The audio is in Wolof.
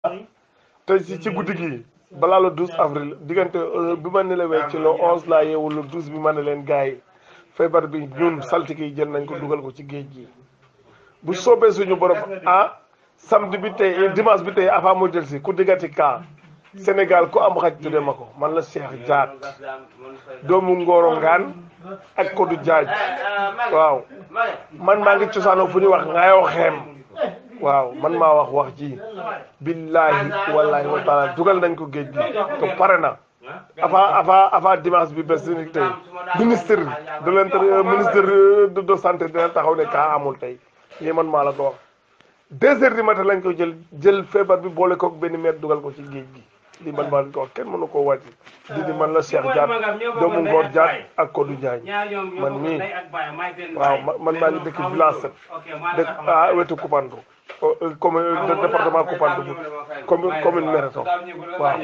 tey ci guddi gi balaa le 12 avril diggante bi ma nelawee ci le 11 laa yeewu le 12 bi ma ne leen gars yi feebar bi ñun saltige yi jël nañ ko dugal ko ci géej gi bu soobee suñu borom samedi bi tey dimanche bi tey avant mu jël si ku diggati kaa Sénégal ku am xaj tudde ma ko man la Cheikh Diat doomu Ngoro Ngaan ak Kodou Diagne waaw man maa ngi cosaanoo fu ñuy wax ngaayoo xeem waaw man maa wax ji billahi wallahi wa taala dugal nañ ko géej gi te pare na avant dimanche bi bés ni tey ministre de l'intérieur ministre de santé dina taxaw ne kaa amul tey lii man maa la ko wax 2 heures du matin lañ ko jël feebar bi boole koog benn mètre dugal ko ci géej gi lii man maa la ko wax kenn mënu koo wàcc di man la Cheikh Diat doomu Ngor Diat ak Kodou Diagne man mii waaw man maa ngi dëkk village 7 dëkk wetu Koupantou commune département Koupantou commune Méréto waaw